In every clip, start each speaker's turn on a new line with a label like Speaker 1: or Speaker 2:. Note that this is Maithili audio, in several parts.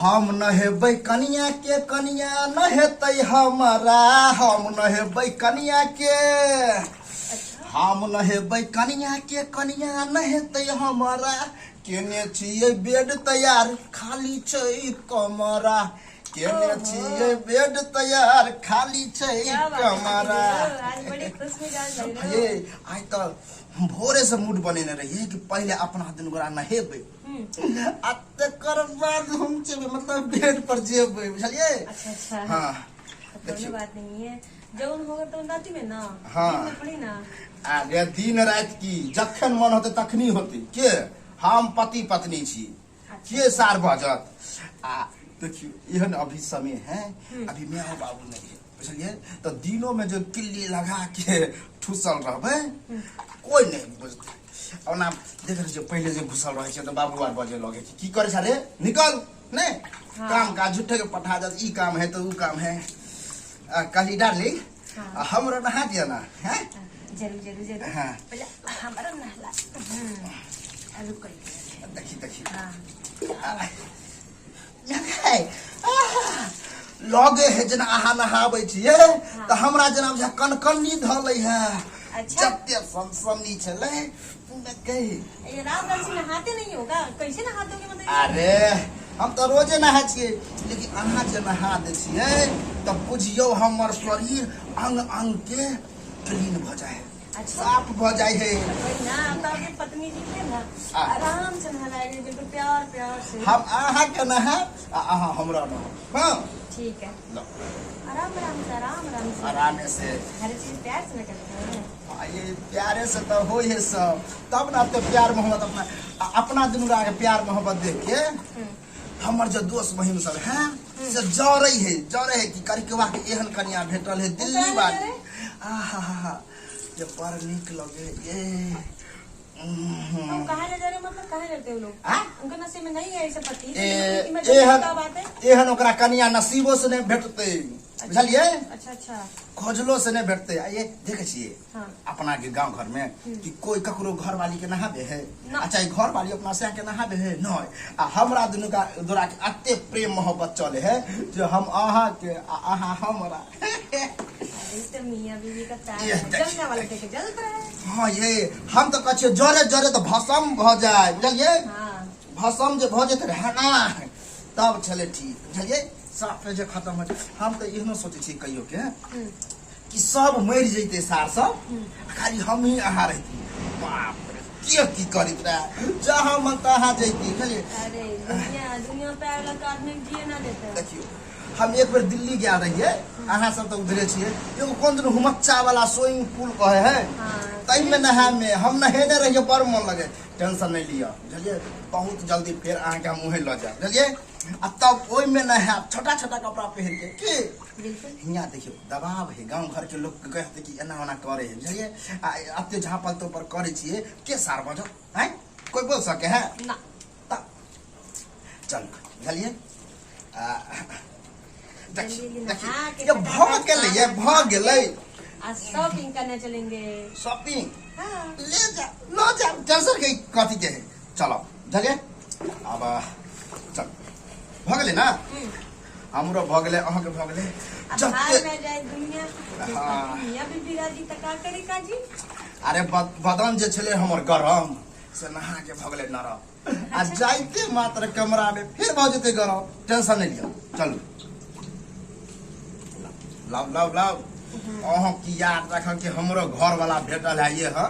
Speaker 1: हम नहेबै कनिया के, कनिया नहेतै हमरा। हम नहेबै कनिया के, हम नहेबै कनिया के, कनिया नहेतै हमरा। केने छियै बेड तैयार, खाली छै कमरा। केने छियै बेड तैयार, खाली छै
Speaker 2: क्या बात है
Speaker 1: कमरा।
Speaker 2: पतिदेव, आज बड़ी खुश मिजाज लग रहे
Speaker 1: ये
Speaker 2: हो।
Speaker 1: आइ तऽ भोरे से मूड बनेने रहियै कि पहिले अपना दुनू गोरा नहेबै आ तकर बाद हम जेबै, मतलब बेड पर जेबै, बुझलियै?
Speaker 2: अच्छा अच्छा।
Speaker 1: हाँ।
Speaker 2: तो कोनो
Speaker 1: देखियौ।
Speaker 2: बात नहीं है, जौन होगा तो राती में ना।
Speaker 1: हाँ।
Speaker 2: दिन में थोड़ी ना।
Speaker 1: अरे दिन राति की, जखन मन होतै तखनी होतै। के हम पति पत्नी छी, के सार बजत? आ देखियौ, एहन अभी समय है, अभी माय बाबू नहीं है, बुझलियै? तऽ दिनो में जो किल्ली लगा के ठुसल रहबै, कोई नहीं बुझतै। ओना देख रहल छियै, पहिले जे घुसल रहै छै तऽ बाबू आर बजे लगे कि की करै छा रे, निकल नहीं।
Speaker 2: हाँ।
Speaker 1: काम काज झूठे के पठा जात, ई काम है तऽ ऊ काम है। आ, कहली डार्लिंग,
Speaker 2: हाँ।
Speaker 1: आ, हमरो नहा दिअ ना हैं।
Speaker 2: जरूर जरूर जरूर।
Speaker 1: हाँ।
Speaker 2: पहले हमारा नहला। रुक कर।
Speaker 1: देखी देखी।
Speaker 2: हाँ।
Speaker 1: लगे है जेना अहाँ नहाबै छियै तऽ हमरा जेना बुझा कनकन्नी धऽ लै है।
Speaker 2: अच्छा।
Speaker 1: जते सनसनी छलै कही।
Speaker 2: ये रात रात से नहाते नहीं होगा, कैसे नहाते होगे मतलब?
Speaker 1: अरे हम तऽ रोजे नहाय छियै, लेकिन अहाँ जे नहा दै छियै तऽ बुझियौ हमर शरीर अंग अंग के क्लीन भऽ जाइ है।
Speaker 2: अच्छा।
Speaker 1: साफ भऽ जाइ है।
Speaker 2: वही ना, अब तो आपकी पत्नी जी है ना,
Speaker 1: हाँ।
Speaker 2: आराम से नहलाएंगे, बिल्कुल प्यार प्यार से।
Speaker 1: हम अहाँ के नहायब आ अहाँ हमरा नहायब। हाँ।
Speaker 2: ठीक है।
Speaker 1: लो।
Speaker 2: आराम आराम से, आराम आराम से।
Speaker 1: आराम से।
Speaker 2: हर चीज प्यार से न करते हैं।
Speaker 1: आ, ये प्यारे से तो हो है सब, तब ना तो प्यार मोहब्बत अपना आ, अपना दुनू के प्यार मोहब्बत देख के हमर जो दोस्त बहिन सब है से जरै है, जरै है कि करिकवा के एहन कनिया भेटल है दिल्ली
Speaker 2: कहाँ
Speaker 1: वाली।
Speaker 2: जरै?
Speaker 1: आहा हा हा, ये बड़ नीक लगे ये।
Speaker 2: हम कहाँ ले जा रहे हो, मतलब कहाँ लड़ते हो लोग?
Speaker 1: आ?
Speaker 2: उनका नसीब में नहीं है ऐसा पति।
Speaker 1: ए,
Speaker 2: इमरजेंसी
Speaker 1: एहन
Speaker 2: का बात है।
Speaker 1: एहन ओकरा कनिया नसीबो से नहि भेटतै, बुझलियै?
Speaker 2: अच्छा अच्छा।
Speaker 1: खोजलो से नहि भेटतै। आ ये देखै छियै
Speaker 2: हाँ।
Speaker 1: अपना के गांव घर में कि कोई ककरो घर वाली के नहाबे है?
Speaker 2: ना।
Speaker 1: अच्छा, ई घर वाली अपना से के नहाबे है? नहीं। आ हमरा दुनू का दोरा के अते प्रेम मोहब्बत चले है जो हम अहाँ के आ अहाँ हमरा।
Speaker 2: अरे तो मियाँ बीवी का प्यार
Speaker 1: ये
Speaker 2: है,
Speaker 1: देखिए,
Speaker 2: जलने वाला देखे जलता है।
Speaker 1: हाँ, ये हम तो कहै छियै जरे जरे तऽ भस्म भऽ जाय, बुझलियै?
Speaker 2: हाँ।
Speaker 1: भस्म जे भऽ जेतै रहै ना तब छलै ठीक, बुझलियै? साफे जे खत्म हो जाय। हम तऽ एहनो सोचै छियै कहियो के कि सब मरि जैतै सार सब, आ खाली हमही अहाँ रहिती। बाप रे, के की करैत रहै, जहाँ मन तहाँ जैती, बुझलियै?
Speaker 2: अरे दुनिया दुनिया पे आए वाला आदमी जिए ना देता है।
Speaker 1: देखियौ, हम एक बेर दिल्ली गेल रहियै, अहाँ सब तऽ उधरे छियै, एगो कोन दिन हुमच्चा वाला स्विमिंग पूल कहै है,
Speaker 2: हाँ।
Speaker 1: ताहिमे नहायमे हम नहेने रहियै, बड़ मन लगे। टेंशन नहि लिअ, बुझलियै? बहुत जल्दी फेर अहाँके हम उहें लऽ जायब, बुझलियै? आ तब ओहिमे नहायब छोटा छोटा कपड़ा पहिर के की।
Speaker 2: बिल्कुल।
Speaker 1: हियाँ देखियौ दबाव है, गाँव घर के लोग के कहते कि एना ओना करे है, बुझलियै? आ एते झाँपल तो पर करे छियै, के सार बजत हैं? कोई बोल सके है?
Speaker 2: ना।
Speaker 1: तब चल, बुझलियै? आ, देखियौ,
Speaker 2: जल्दी
Speaker 1: देखियौ,
Speaker 2: नहा के
Speaker 1: ये भऽ गेलै, ये भऽ गेलै।
Speaker 2: आज शॉपिंग करने चलेंगे।
Speaker 1: शॉपिंग?
Speaker 2: हाँ।
Speaker 1: ले जा, लऽ जा, टेंशन के कथी के है, चलो, बुझलियै? आब चल, भऽ गेलै ना? हमरो भऽ गेलै, अहाँके भऽ गेलै।
Speaker 2: अब
Speaker 1: जते
Speaker 2: बाहर में जाए दुनिया।
Speaker 1: हाँ।
Speaker 2: मियाँ बीबी राजी तक का करे काजी।
Speaker 1: अरे बदन जे छलै हमर गरम से नहा के भऽ गेलै नरम, आ जाइते मात्र कमरा में फिर भऽ जेतै गरम। टेंशन नहि लिअ, चलू, लाउ लाउ लाउ। अहाँ की याद रखब कि हमरो घर वाला भेटल है ये। हाँ।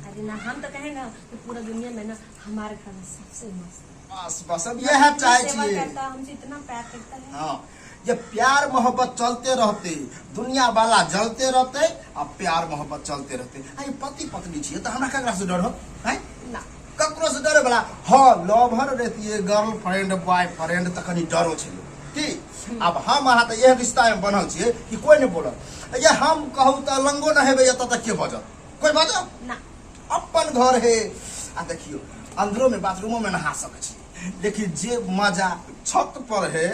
Speaker 2: अरे ना, हम तो कहे ना कि पूरा दुनिया में ना हमारे घर में सबसे मस्त।
Speaker 1: बस बस, अब यह चाहे
Speaker 2: सेवा
Speaker 1: छियै।
Speaker 2: करता, हमसे इतना प्यार करता है।
Speaker 1: हाँ, ये प्यार मोहब्बत चलते रहते, दुनिया वाला जलते रहते आ प्यार मोहब्बत चलते रहते। आ ये पति पत्नी छियै तऽ हमरा ककरा से डर हो हैं?
Speaker 2: ना।
Speaker 1: ककरो से डरे वाला। हाँ, लवर रहतियै, गर्ल फ्रेंड बॉय फ्रेंड तऽ कनि डरो छलै की। आब हम अहाँ तऽ एहन रिश्ता में बनल छियै कि कोई नहि बोलत। ये हम कहू तऽ लंगो नहेबै एतऽ तऽ के बजत? कोई बजत?
Speaker 2: ना।
Speaker 1: अपन घर है। आ देखियौ, अंदरो में बाथरूमो में नहा सकै छी, लेकिन जे मजा छत पर है।